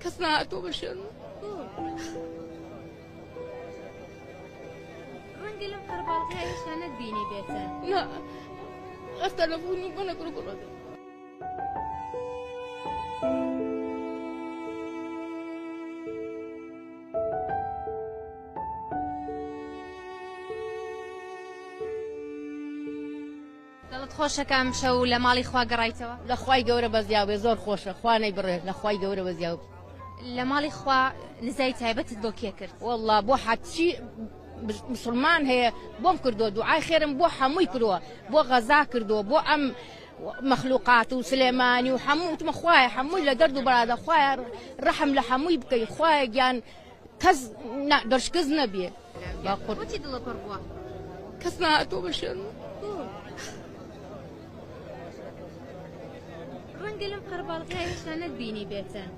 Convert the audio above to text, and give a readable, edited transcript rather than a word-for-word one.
کەس نەهاتووە بە شوێنم. ڕەنگە لەم قەرەباڵغیە هێشتا نەتبینی بێتن. نا ئێستا تەلەفۆنی بۆ نەکرد کوڕەکەم. دڵت خۆشە کە ئەمشەو لە ماڵی خوا گەڕایتەوە؟ لە خوای گەورە بەزیاو بێ زۆر خۆشە خوا نەیبڕێ لە خوای گەورە بەزیاو. لە ماڵی خوا نزای تایبەتت بۆ کێ کرد؟ وەڵا بۆ هەرچی مسوڵمان هەیە بۆم کردووە دوعای خێرم بۆ هەمووی کردووە بۆ غەزا کردووە بۆ ئەم مەخلوقات و سلێمانی و هەموو وتمە خوایە هەمووی لە دەرد و بەرادا خوایە ڕەحم لە هەمووی بکەی خوایە گیان کەس دەرشکز نەبێ. بۆچی دڵت پڕ بووە؟ کەس نەهاتووە بە شوێنم. ڕەنگە لەم قەرەباڵغیە هێشتا نەتبینی بێتن.